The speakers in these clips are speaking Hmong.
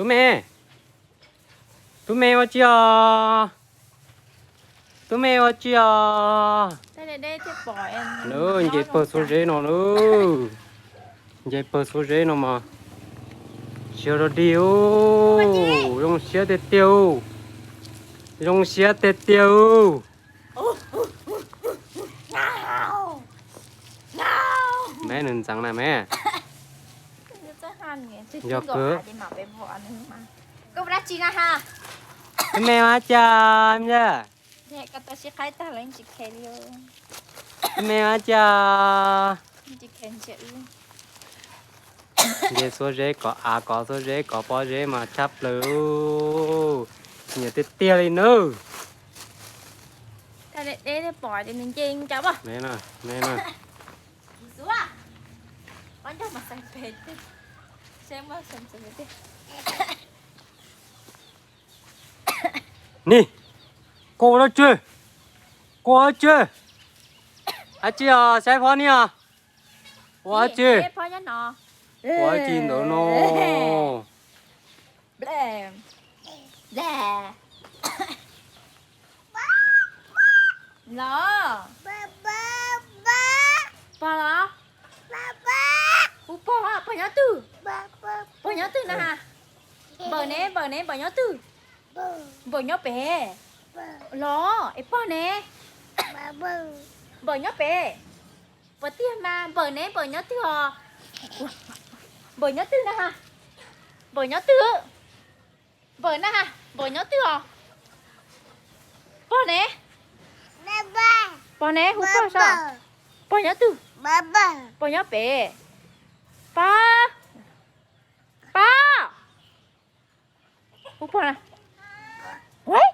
Tub me, tub me ua tsi os? Tub me ua tsi os? Lub nce pawg xuab zeb no lub, nce pawg xuab zeb no mas siab rau dig u, zoo siab tiag tiag u, zoo siab tiag tiag u. Me nws ntxeev na me. Yog kawg. Tub me ua cas me? Tub me ua cas? Nce xuab zeb kov av kov xuab zeb kov pob zeb mas tshaj plaws, nyiam tiag tiag li nawb. Ni, koj ua dab tsi? Koj ua dab tsi? Dab tsi os, saib phob ni os. Ua dab tsi? Ua dab tsi ntawd no? Los, pog los? Hu pog, pog nyob twg? Pog nyob twg na? Npawm ne, npawm ne, npawm nyob twg? Npawm nyob pem. Los es pog ne? Npawm nyob pem. Puas tiag mas npawm ne, npawm nyob twg os? Npawm nyob twg na? Npawm nyob twg? Npawm na, npawm nyob twg os? Pog ne? Pog ne, hu pog saib. Pog nyob twg? Pog nyob pem. Pog, pog, hu pog na. Pog,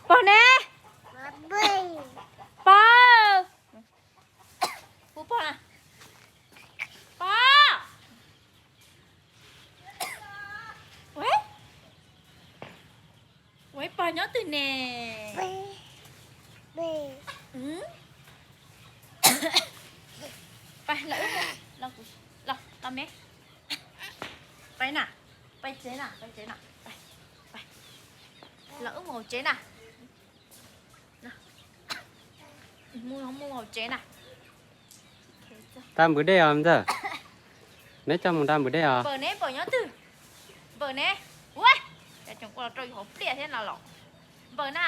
pog ne? Pog, hu pog na. Pog, ua pog nyob twg ne? Pab, los, los me, pab na, pab tsev na, pab tsev na, los wb mus hauv tsev na. Mus hauv tsev na. Nrad npws dej os ntxawg. Neb coj mus nrad npws dej os. Npawm ne, npawm nyob twg? Npawm ne? Ua, cov tseem ua los rau yus hauv pliaj thiab no los. Npawm na.